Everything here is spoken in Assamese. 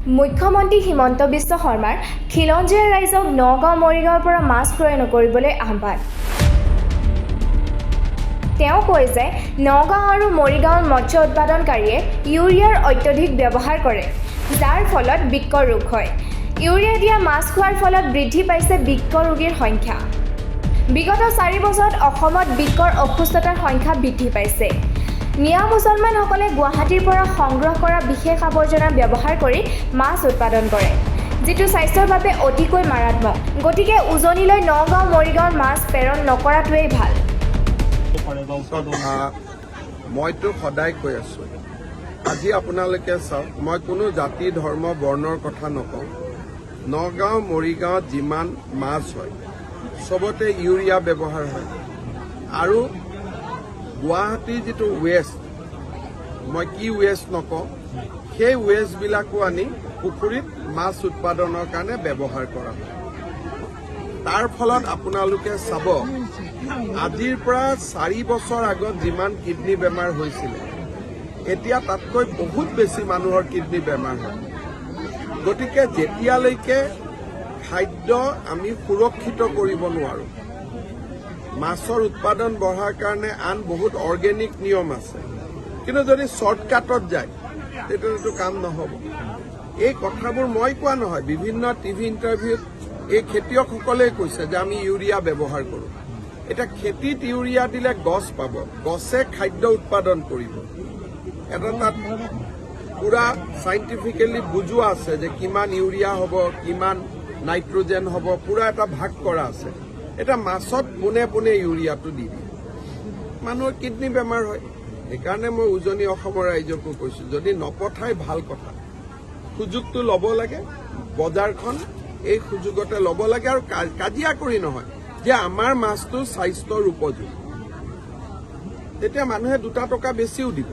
মুখ্যমন্ত্ৰী হিমন্ত বিশ্ব শৰ্মাৰ খিলঞ্জীয়া ৰাইজক নগাঁও, মৰিগাঁৱৰ পৰা মাছ ক্ৰয় নকৰিবলৈ আহ্বান। তেওঁ কয় যে নগাঁও আৰু মৰিগাঁৱৰ মৎস্য উৎপাদনকাৰীয়ে ইউৰিয়াৰ অত্যধিক ব্যৱহাৰ কৰে, যাৰ ফলত বৃক্ক ৰোগ হয়। ইউৰিয়া দিয়া মাছ খোৱাৰ ফলত বৃদ্ধি পাইছে বৃক্ক ৰোগীৰ সংখ্যা। বিগত 4 বছৰত অসমত বৃক্কৰ অসুস্থতাৰ সংখ্যা বৃদ্ধি পাইছে। মিয়া মুছলমানসকলে গুৱাহাটীৰ পৰা সংগ্ৰহ কৰা বিশেষ আৱৰ্জনা ব্যৱহাৰ কৰি মাছ উৎপাদন কৰে, যিটো স্বাস্থ্যৰ বাবে অতিকৈ মাৰাত্মক। গতিকে উজনিলৈ নগাঁও, মৰিগাঁৱৰ মাছ প্ৰেৰণ নকৰাটোৱেই ভাল। মইতো সদায় কৈ আছো। আজি আপোনালোকে চাওক, মই কোনো জাতি, ধৰ্ম, বৰ্ণৰ কথা নকওঁ। নগাঁও, মৰিগাঁৱত যিমান মাছ হয়, চবতে ইউৰিয়া ব্যৱহাৰ হয় আৰু গুৱাহাটীৰ যিটো ৱেষ্ট, মই কি ৱেষ্ট নকওঁ, সেই ৱেষ্টবিলাকো আনি পুখুৰীত মাছ উৎপাদনৰ কাৰণে ব্যৱহাৰ কৰা হয়। তাৰ ফলত আপোনালোকে চাব, আজিৰ পৰা 4 বছৰ আগত যিমান কিডনী বেমাৰ হৈছিলে, এতিয়া তাতকৈ বহুত বেছি মানুহৰ কিডনী বেমাৰ হয়। গতিকে যেতিয়ালৈকে খাদ্য আমি সুৰক্ষিত কৰিব নোৱাৰো, মাছৰ উৎপাদন বঢ়াৰ কাৰণে আন বহুত অৰ্গেনিক নিয়ম আছে, কিন্তু যদি শ্বৰ্টকাটত যায়, তেতিয়াহ'লেতো কাম নহ'ব। এই কথাবোৰ মই কোৱা নহয়, বিভিন্ন টিভি ইণ্টাৰভিউত এই খেতিয়কসকলে কৈছে যে আমি ইউৰিয়া ব্যৱহাৰ কৰোঁ। এতিয়া খেতিত ইউৰিয়া দিলে গছ পাব, গছে খাদ্য উৎপাদন কৰিব। এটা তাত পুৰা চাইণ্টিফিকেলি বুজোৱা আছে যে কিমান ইউৰিয়া হ'ব, কিমান নাইট্ৰজেন হ'ব, পুৰা এটা ভাগ কৰা আছে। এতিয়া মাছত পোনে পোনে ইউৰিয়াটো দি দিয়ে, মানুহৰ কিডনী বেমাৰ হয়। সেইকাৰণে মই উজনি অসমৰ ৰাইজকো কৈছো, যদি নপঠাই ভাল কথা, সুযোগটো ল'ব লাগে। বজাৰখন এই সুযোগতে ল'ব লাগে আৰু কাজিয়া কৰি নহয় যে আমাৰ মাছটো স্বাস্থ্যৰ উপযোগী, তেতিয়া মানুহে 2টা টকা বেছিও দিব।